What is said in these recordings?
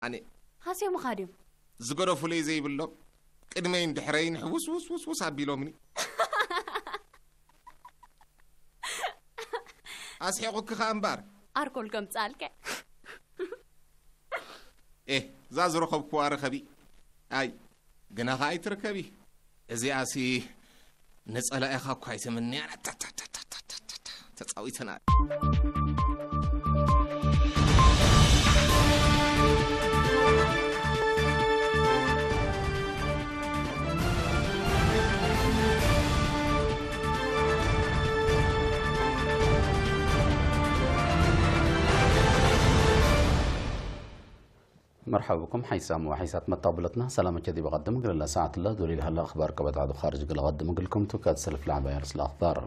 ኣነ ሃስዮምኻ ድዮም? ዝገደፉለይ ዘይብሎም፣ ቅድመይን ድሕረይን ሕውስ ውስ ውስ ውስ ኣቢሎምኒ። ኣስሒቑኪ ኸኣ እምበር። ኣርኮል ከምጽኣልከ? ኤህ፣ እዛ ዝረኸብኩዋ ርኸቢ። ኣይ፣ ግና ኸኣ ኣይትርከቢ። እዚኣሲ ንጸላኢኻ እኳ ኣይትምንያን። ኣታታታታታታታ፣ ተጻዊተናል። مرحبا بكم حيسام وحيسات متقبلتنا سلامة كذي بقدم قلنا ساعة الله دولي هلا أخبار كبت عدو خارج قل قدم قلكم توكات سلف لعبة يرس الأخبار.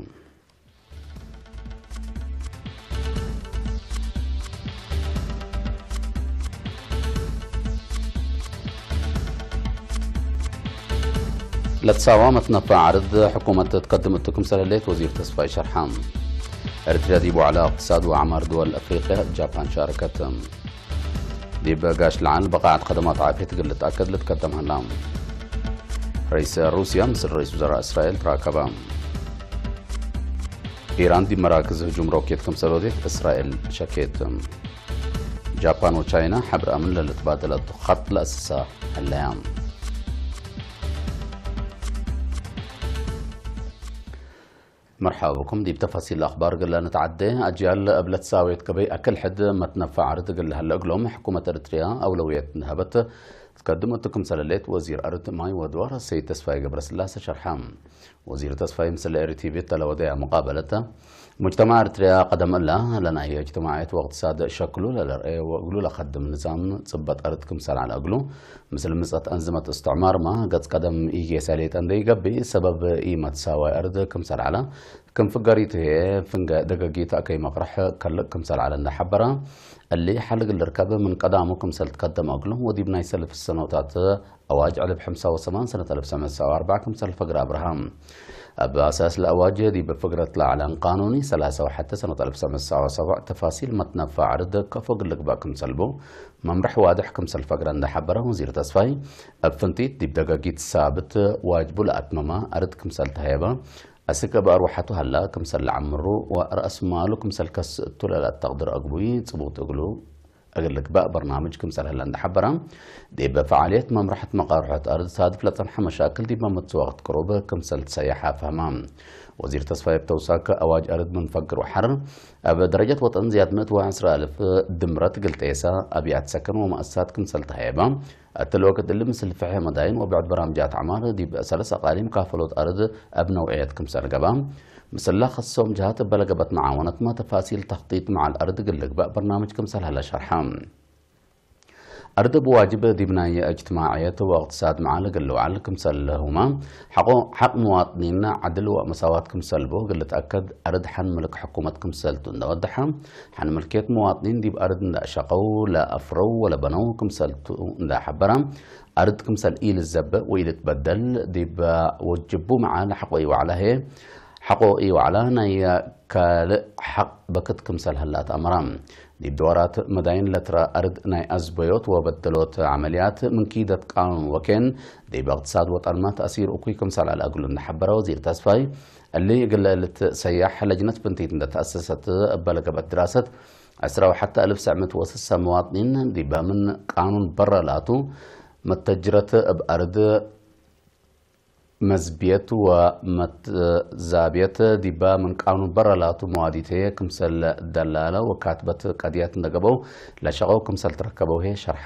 ለትሳዋ መትነፋ ዓርድ ሕኩመት ትቀድም እትኩም ሰለሌት ወዚር ተስፋይ ሸርሓ። ኤርትራ ዲብ ዋዕላ እቅትሳድ ወዓማር ድወል ኣፍሪቅያ ጃፓን ሻርከት። ዲብ ጋሽ ለዓል በቃዕት ከደማት ዓፊት ግልት ኣከድ ልትከተም ሃላ። ርኢስ ሩስያ ምስል ርኢስ ውዘራ እስራኤል ተራከባ። ኢራን ዲብ መራክዝ ህጁም ሮኬት ከም ሰሎቴት እስራኤል ሸኬት። ጃፓን ወቻይና ሓብር ኣምን ለልትባደለቱ ኻጥ ለእስሳ ህለያ። መርሓባ ብኩም ዲብ ተፋሲል ኣኽባር ገላ ንትዓደ። ኣጅያል እብለት ሳዌት ከበይ ኣክል ሕድ መትነፋ ዓርድ ግል ሃለ እግሎም ሕኩመት ኤርትርያ ኣውለውየት ንሃበት ትከድም እትኩም ሰለሌት ወዚር ኣርድ ማይ ወድዋር ሰይድ ተስፋይ ገብረስላሴ ሸርሓ። ወዚር ተስፋይ ምስለ ኤሪ ቲቪ ተለወደያ መቃበለተ ሙጅተማ ኤርትርያ ቀደም እላ ለናይ እጅትማዕየት ወቅትሳድ ሸክሉ ለለርኤ ወእግሉ ለኸድም ንዛም ጽበጥ ኣርድ ክምሰል ዓለ እግሉ ምስል ምጸት ኣንዝመት እስትዕማር ማ ገጽ ቀደም ኢጌሰሌጠ እንደይገቢ ሰበብ ኢመትሳዋይ ኣርድ ክምሰል ዓላ ክም ፍገሪቱ ህየ ፍንገ ደገጊት ኣከይ መቕርሕ ከልእ ክምሰል ዓለ እንዳሓበራ እሊ ሓልግ ልርከብ ምን ቀዳሙ ክምሰል ትከደም እግሉ ወዲብ ናይ ሰልፍ ሰኖታት ኣዋጅ ዕልብ ሓምሳ ወሰማን ሰነት ኣልፍ ሰመን ሰብዓ ኣርባዓ ክምሰል ፈግረ ኣብርሃም ኣብ ኣሳስ ለኣዋጅ ዲብ ፍግረት ለዓላን ቃኑኒ ሰላሳ ወሓደ ሰነት ኣልፍ ሰመን ሰብዓ ሰብዓ ተፋሲል መትነፋ ዓርድ ከፎ ግልግባእ ክምሰልቡ መምርሕ ዋድሕ ክምሰል ፈግረ እንዳሓበረ ወዚር ተስፋይ ኣብ ፍንቲት ዲብ ደጋጊት ሳብት ዋጅቡ ለኣትመማ ኣርድ ክምሰል ተሃየባ ኣስከ ብኣርዋሓቱ ሃላ ክምሰል ለዓምሩ ወረእስ ማሉ ክምሰል ከስእቱ ለላተቅድር ኣግቡይ ጽቡጥ እግሉ እግል ልግባእ በርናምጅ ክምሰል ህለ እንዳሓበራ ዲብ ፈዓልየት መምርሐት መቃርሖት ኣርድ ሳድፍ ለጸንሐ መሻክል ዲብ መመትስዋቅት ቅሩብ ክምሰል ትሰያሓ ፈህማ። ወዚር ተስፋይ ብተውሳክ ኣዋጅ ኣርድ ምን ፈግር ወሓር ኣብ ደረጃት ወጠን ዝያድ ምእት ወዕስራ ኣልፍ ድምረት ግልጤሳ ኣብያት ሰከን ወመእሳት ክምሰል ተሃየባ እትል ወቅት እሊ ምስል ፍሐ መዳይን ወብዕድ በራምጃት ዓማር ዲብ ሰለስ ኣቃሊም ካፈሎት ኣርድ ኣብ ነውዕየት ክምሰል ገባ ምስላ ከሶም ጅሃት በለገበት መዓወነት ማ ተፋሲል ተኽጢጥ መዓል ኣርድ ግልግባእ በርናምጅ ክምሰል ሀለ ሸርሓ። ኣርድ ብዋጅብ ዲብ ናይ እጅትማዕየት ወእቅትሳድ መዓል ግልዋዕል ክምሰል ሁማ ሓቆ ሓቅ መዋጥኒን ዓድል ወመሳዋት ክምሰልቦ ግልትኣከድ ኣርድ ሓን ምልክ ሕኩመት ክምሰልቱ እንደወድሓ ሓን ምልክየት መዋጥኒን ዲብ ኣርድ እንዳእሸቀው ለኣፍረው ወለበነው ክምሰልቱ እንዳሓበራ ኣርድ ክምሰል ኢልዘበእ ወኢልትበደል ዲብ ወጅቡ መዓል ሓቆ ይዋዕላ ህየ ሓቆ ይዋዕላ ናይ ካልእ ሓቅ በክት ክምሰል ህላት ኣምራ። ዲብ ድዋራት መዳይን ለትራ ኣርድ ናይ ኣዝበዮት ወበደሎት ዓመልያት ምን ኪደት ቃኑን ወኬን ዲብ እቅትሳድ ወጠንማ ተእሲር እኩይ ክምሰል ኣልኣግሉ እንዳሓበረ ወዚር ተስፋይ እሊ እግለ ልትሰያሕ ለጅነት ፍንቲት እንደተኣሰሰት እበለ ገበት ድራሰት ዕስራ ወሓተ ኣልፍ ሰዕምት ወስሳ መዋጥኒን ዲበ ምን ቃኑን በረ ላቱ መተጅረት እብ ኣርድ መዝብየት ወመትዛብየት ዲበ ምን ቃኑን በረ ላቱ መዋዲተየ ክምሰል ደላለ ወካትበት ቀድያት እንደገበው ለሸቀው ክምሰል ትረከበው ሄ ሸርሓ።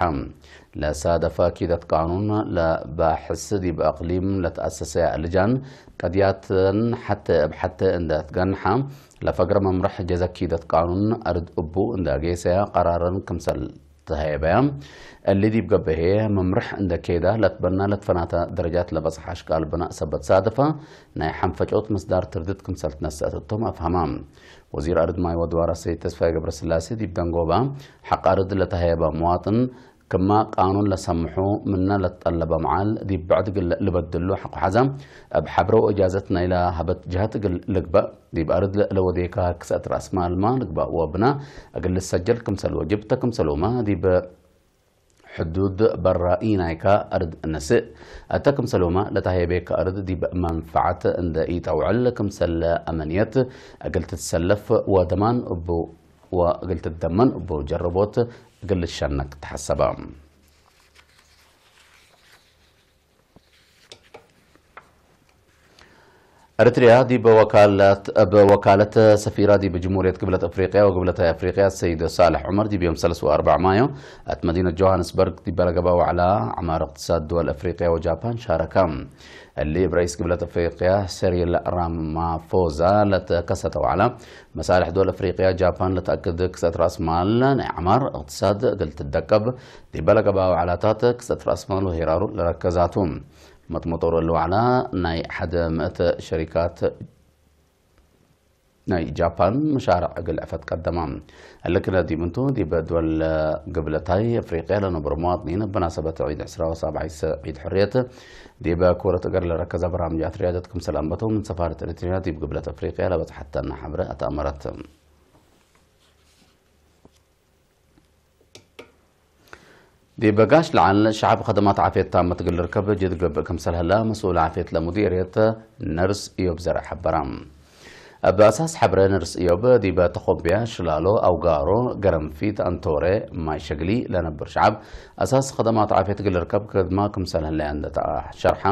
ለሳደፈ ኪደት ቃኑን ለባሕስ ዲብ ኣቅሊም ለተኣሰሰያ ልጃን ቀድያትን ሓተ እብ ሓተ እንደትገንሓ ለፈግረ መምርሕ ጀዘ ኪደት ቃኑን ኣርድ እቡ እንዳጌሰያ ቀራረን ክምሰል ተሃየበያ። እሊ ዲብ ገበሄ መምርሕ እንደ ኬዳ ለትበና ለትፈናታ ደረጃት ለበጽሕ ኣሽቃል ብናእ ሰበት ሳደፋ ናይ ሓንፈጮት ምስዳር ትርድት ክምሰል ትነሰአት እቶም ኣፍሃማ። ወዚር ኣርድ ማይ ወድዋራ ሰይድ ተስፋይ ገብረስላሴ ዲብ ደንጎባ ሓቅ ኣርድ ለተሃየባ መዋጥን ክማ ቃኑን ለሰምሑ ምነ ለትጠለበ መዓል ዲብ ብዕድ ግለ ልበድሉ ሓቁ ሓዛ እብ ሓብረው እጃዘት ናይላ ሀበት ጅሀት እግል ልግበእ ዲብ ኣርድ ለወዴካ ክሰእት ራእስ ማልማ ልግባእ ወብና እግል ልሰጀል ክምሰል ወጅብተ ክምሰልውማ ዲብ ሕዱድ በራ ኢናይካ ኣርድ ነስእ። ኣተ ክምሰሎማ ለታሄቤካ ኣርድ ዲብ መንፈዓት እንደ ኢጠውዕል ክምሰለ ኣመንየት እግል ትሰለፍ ወደማን እቡ ወእግል ትደመን እቡ ጀርቦት እግል ሸነክ ተሐሰባ። ኤርትርያ ዲብ ወካለት፣ እብ ወካለት ሰፊራ ዲብ ጅሙርየት ግብለት ኣፍሪቅያ ወግብለታይ ኣፍሪቅያ ሰይድ ሳልሕ ዑመር ዲብ ዮም ሰለስ ወኣርባዕ ማዮ ኣት መዲነት ጆሃንስበርግ ዲብ በለገባ ዋዕላ ዓማር እቅትሳድ ድወል ኣፍሪቅያ ወጃፓን ሻረካ። እሊ እብ ረኢስ ግብለት ኣፍሪቅያ ሰሪል ራማፎዛ ለተከሰተ ዋዕላ መሳልሕ ድወል ኣፍሪቅያ ጃፓን ለተኣክድ ክሰት ራእስ ማል ናይ ዓማር እቅትሳድ እግል ትደቀብ ዲብ በለገባ ዋዕላታት ክሰት ራእስ ማል ወሂራሩ ለረከዛቱ። መጥመጦር እሊ ዋዕላ ናይ ሓደ ምእተ ሸሪካት ናይ ጃፓን መሻርዕ እግል ዕፈት ቀደማ። እሊ ክነ ዲብ እንቱ ዲብ ድወል ግብለታይ ኣፍሪቅያ ለነብሩ መዋጥኒን ብመናሰበት ዒድ ዕስራ ወሳብዓይ ዒድ ሕርየት ዲብ ኩረት እገር ለረከዘ በራምጃት ሪያደት ክምሰል ኣንበተው ምን ሰፋረት ኤርትርያ ዲብ ግብለት ኣፍሪቅያ ለበጽሐተን ሓብረ ኣተኣመረት። ዲብ ጋሽ ለዓል ሸዓብ ኸደማት ዓፍየት ታመት እግል ልርከብ ጅድ ገብእ ክምሰል ህላ መስኡል ዓፍየት ለሙዲርየት ነርስ እዮብ ዘርእ ሐበራ። እብ ኣሳስ ሐብረ ነርስ እዮብ ዲበ ተኾምብያ፣ ሽላሎ፣ ኣውጋሮ፣ ገረንፊት፣ ኣንቶረ፣ ማይ ሸግሊ ለነብር ሸዓብ ኣሳስ ኸደማት ዓፍየት እግል ልርከብ ክድማ ክምሰል ህለያ እንደ ተኣ ሸርሓ፣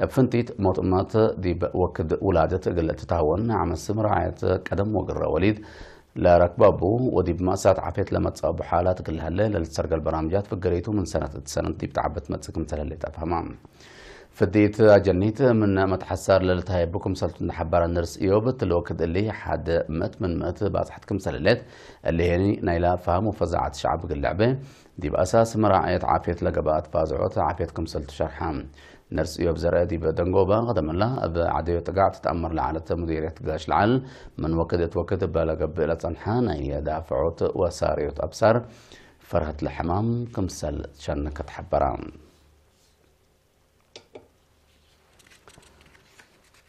እብ ፍንቲት ሞት እመት ዲብ ወክድ ውላደት እግል ትታወን ዓመት ስም ራዓየት ቀደም ወግረ ወሊድ ለረክበቡ ወዲብ ማእሳት ዓፍየት ለመጽአ ቡሓላት እግል ለሀለ ለልትሰርገል በራምጃት ፍገሬቱ ምን ሰነት እት ሰነት ዲብ ተዓበት መጽእ ክምሰል ህሌት ኣፍሀማ። ፍዲት ኣጀኒት ምን መትሐሳር ለልትሃየቡ ክምሰልቱ እንደሐበረ ነርስ እዮብ እትሊ ወክድ እሊ ሓደ ምእት ምን ምእት ባጽሕት ክምሰል ህሌት እሊ ሄኒ ናይላ ፋህም ወፈዛዓት ሸዓብ እግል ለዕበ ዲብ ኣሳስ መራዓየት ዓፍየት ለገብኣት ፋዝዖት ዓፍየት ክምሰልቱ ሸርሓ። ነርስ እዮብ ዘርአ ዲብ ደንጎባ ቀደመላ እብ ዓደዮ ጥጋዕ ትትኣመር ለዓለት ሙዲርየት ጋሽ ለዓል ምን ወክድ እት ወክድ እበ ለገብእ ለጸንሐ ናይ ዳፍዖት ወሳርዮት ኣብሳር ፈርሀት ለሕማም ክምሰል ሸንከት ሐበራ።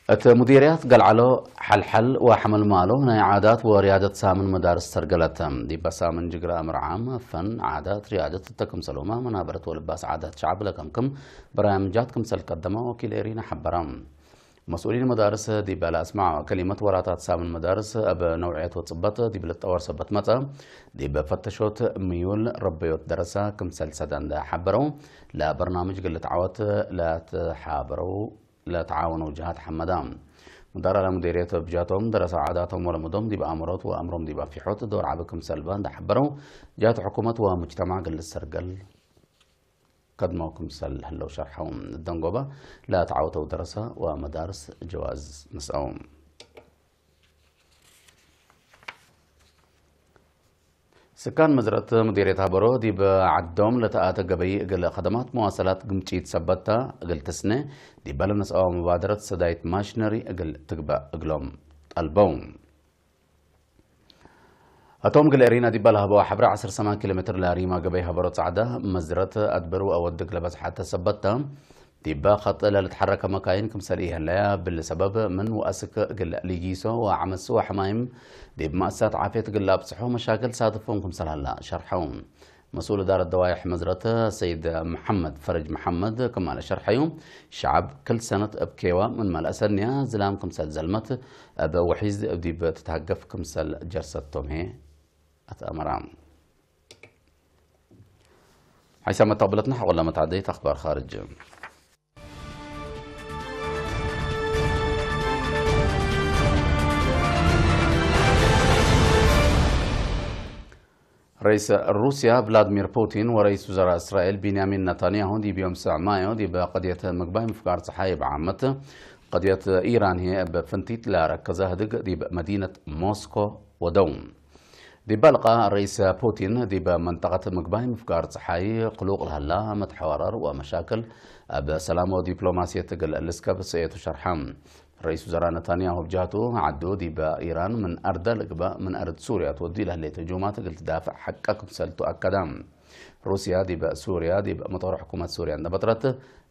እት ሙዲርያት ገልዓሎ ሐልሐል ወሐመልማሎ ናይ ዓዳት ወርያደት ሳምን መዳርስ ተርገለት። ዲበ ሳምን ጅግራ ምርዓም ፈን ዓዳት ርያደት እተ ክምሰሎማ መናበረት ወልባስ ዓዳት ሸዓብ ለከምክም በራምጃት ክምሰል ቀደመ ወኪል ኤሪና ሐበራ። መስኡሊን መዳርስ ዲበ ለአስማዕ ከሊመት ወራታት ሳምን መዳርስ እብ ነውዕየት ወጽበት ዲብ ልጠወር ሰበት መጸ ዲብ ፈተሾት ምዩል ረበዮት ደረሳ ክምሰል ሰደ እንደ ሐበረው ለበርናምጅ ግልት ዓወት ለተሓበረው ለተዓወነው ጅሃት ሐመዳ። መዳራ ለሙዴርየት ብጃቶም ደረሳ ዓዳቶም ወለመዶም ዲብ ኣእምሮት ወኣእምሮም ዲብ ኣፊሖት ዶር ዓቢ ክምሰልባ እንደ ሐበረው ጅሃት ሕኩመት ወሙጅተማዕ ግልት ሰርገል ከድሞ ክምሰል ህለው ሸርሐው። ደንጎባ ለተዓወተው ደረሳ ወመዳርስ ጀዋዝ ምስአው። ስካን መዝረት ሙዲርየት ሃበሮ ዲብ ዓዶም ለተኣተ ገበይ እግል ኸደማት መዋሰላት ግምጪት ሰበታ እግል ትስነ ዲበ ለነስአዋ መባደረት ሰዳይት ማሽነሪ እግል ትግባእ እግሎም ጠልበው። እቶም ግለ ሪና ዲባ ለሀበዋ ሐብረ ዐስር ሰማን ኪሎ ሜትር ለሪማ ገበይ ሀበሮ ጻዕዳ መዝረት ኣድበሩ ኣወድግ ለበዝሓተ ሰበታ ዲባ ኸጥ ለልትሐረከ መካይን ክምሰል ኢሀለያ ብል ሰበብ ምን ወአስክ እግል ሊጊሶ ወዐመስ ወሐማይም ዲብ ማእሳት ዓፍየት እግል ኣብጽሖ መሻክል ሳትፎም ክምሰል ሀላ ሸርሐው። መስኡል እዳረት ደዋይሕ መዝረት ሰይድ መሐመድ ፈረጅ መሐመድ ክማለ ሸርሐዩ፣ ሸዓብ ክል ሰነት እብ ኬዋ ምን መልአ ሰንያ ዝላም ክምሰል ዘልመት እብ ውሒዝ ዲብ ትትሃገፍ ክምሰል ጀርሰቶም ሄ ኣትአመራ። ሓይሳ መተቕብለትና ሓቆላ መታዕደይት ኣኽባር ኻርጅ። ረይስ ሩስያ ቭላድሚር ፑቲን ወረይስ ውዘራ እስራኤል ቢንያሚን ነታንያሁ ዲብ ዮም ሰዕ ማዮ ዲብ ቀድየት ምግባይ ምፍጋር ጸሓይ ብዓመት ቀድየት ኢራን ህየ እብ ፍንቲት ለረከዘ ህድግ ዲብ መዲነት ሞስኮ ወደው። ዲብ ባልቃ ረይስ ፑቲን ዲብ መንጠቀት ምግባይ ምፍጋር ጸሓይ ክሉቅ ለህላ መትሐዋራር ወመሻክል እብ ሰላም ወዲፕሎማስየት እግል ልስከብ ሰእየቱ ሸርሐ። ረኢስ ውዘራ ነታንያሁ ብጃቱ፣ ዓዱ ዲበ ኢራን ምን ኣርዳ ልግባእ ምን ኣርድ ሱርያ ትወዲ ለህሌት ህጁማት እግል ትዳፍዕ ሐቀ ክምሰልቱ ኣከዳ። ሩስያ ዲበ ሱርያ ዲብ መጦር ሕኩመት ሱርያ እንደ በጥረት፣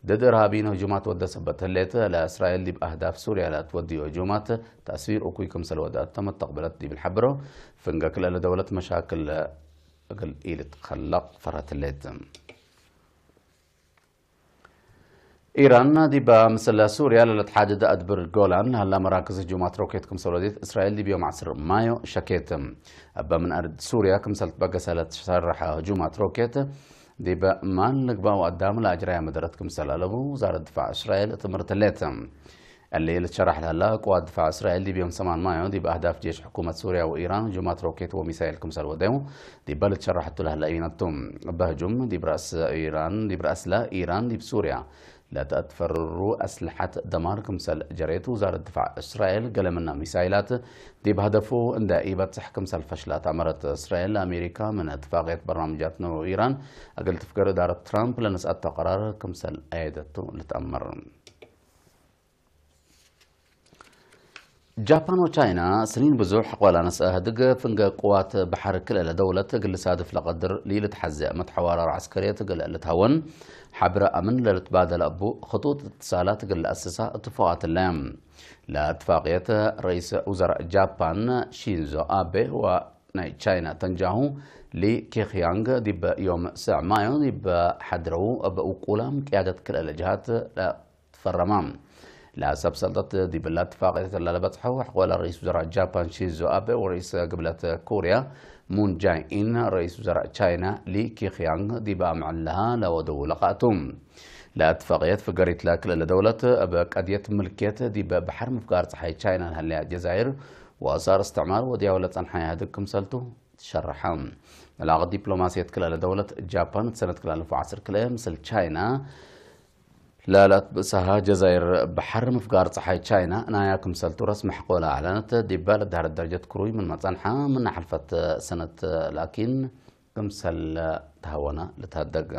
ድድ እርሃቢን ህጁማት ወደ ሰበት ህሌት፣ ለእስራኤል ዲብ ኣህዳፍ ሱርያ ለትወድዮ ህጁማት ተእሲር እኩይ ክምሰል ወደአት ተመተቅበለት ዲብል ሐብሮ፣ ፍንገ ክልኤ ለደውለት መሻክል እግል ኢልትኸለቅ ፈርሀት ህሌት። ኢራን ዲባ ምስለ ሱርያ ለለትሓድድ ኣድብር ጎላን ሃላ መራክዝ ህጁማት ሮኬት ክምሰል ወዴት እስራኤል ዲብ ዮም ዓስር ማዮ ሸኬት። እበ ምን ኣርድ ሱርያ ክምሰል ትበገሰ ለትሸረሐ ህጁማት ሮኬት ዲበ ማን ልግባው ኣዳም ለኣጅራያ መደረት ክምሰል ኣለቡ ውዛረት ድፋዕ እስራኤል ትምህርት ሌት። እሊ ልትሸራሕ ላላ ቅዋት ድፋዕ እስራኤል ዲብ ዮም ሰማን ማዮ ዲብ ኣህዳፍ ጄሽ ሕኩመት ሱርያ ወኢራን ህጁማት ሮኬት ወሚሳይል ክምሰል ወደዩ ዲበ ልትሸራሕቱ ላላ ኢነቱ። እበ ህጁም ዲብ ራእስ ኢራን ዲብ ራእስላ ኢራን ዲብ ሱርያ ለተትፈርሩ ኣስልሓት ደማር ክምሰል ጀሬት ውዛረት ድፋዕ እስራኤል ገለ ምና ሚሳይላት ዲብ ሀደፉ እንደ ኢበጽሕ ክምሰል ፈሽላት ኣመረት እስራኤል ኣሜሪካ ምን እትፋቅየት በርናምጃት ነው ኢራን እግል ትፍገር እዳረት ትራምፕ ለነስኣቶ ቀራር ክምሰል ኣየደቱ ልትኣመር። ጃፓን ወቻይና ስኒን ብዙሕ ቆላ ነስአ ህድግ ፍንገ ቅዋት ባሕር ክልለ ደውለት እግል ሳድፍ ለቀድር ሊልትሓዘ መትሐዋራር ዓስከርየት እግል ልትሃወን ሓብረ ኣምን ለልትባደል ኣቡ ኽጡጥ እትሳላት እግል ለኣስሳ እትፋቃትለ። ለእትፋቅየት ረኢስ ውዘራእ ጃፓን ሺንዞ ኣቤ ወናይ ቻይና ተንጃሁ ሊ ኬክያንግ ዲበ ዮም ስዕ ማዮ ዲበ ሓድረዉ እብ ውቁላም ቅያደት ክልለ ጅሃት ትፈረማ። ለሰብ ሰልጠት ዲብላ እትፋቅየት ላለበጽሐው ኣሕቆላ ረኢስ ውዘራእ ጃፓን ሺንዞ ኣቤ ወረኢስ ግብለት ኮርያ ሙን ጃይ ኢን ረኢስ ውዘራእ ቻይና ሊ ኪክያንግ ዲብ ኣምዕልሃ ለወደው ለቃእቱ። ለእትፋቅየት ፍገሪት ለክልለ ደውለት እብ ቀድየት ምልክየት ዲብ ባሕር ምፍጋር ጸሓይ ቻይና ለህለያ ጀዛይር ወሳር እስትዕማር ወድያው ለጸንሓ ያህድግ ክምሰልቱ ትሸርሐ። መላቕ ዲፕሎማስየት ክልለ ደውለት ጃፓን እትሰነት ክላለፉ ዓስር ክልኤ ምስል ቻይና ለለት ብእሳሃ ጀዛይር ባሕር ምፍጋር ጸሓይ ቻይና ናያ ክምሰልቱ ረስሚ ሕቆላ ኣዕለነት ዲበ ለዳህረት ደረጀት ክሩይ ምን መጸንሓ ምና ሓልፈት ሰነት ላኪን ክምሰል ተሃወና ልታደግ።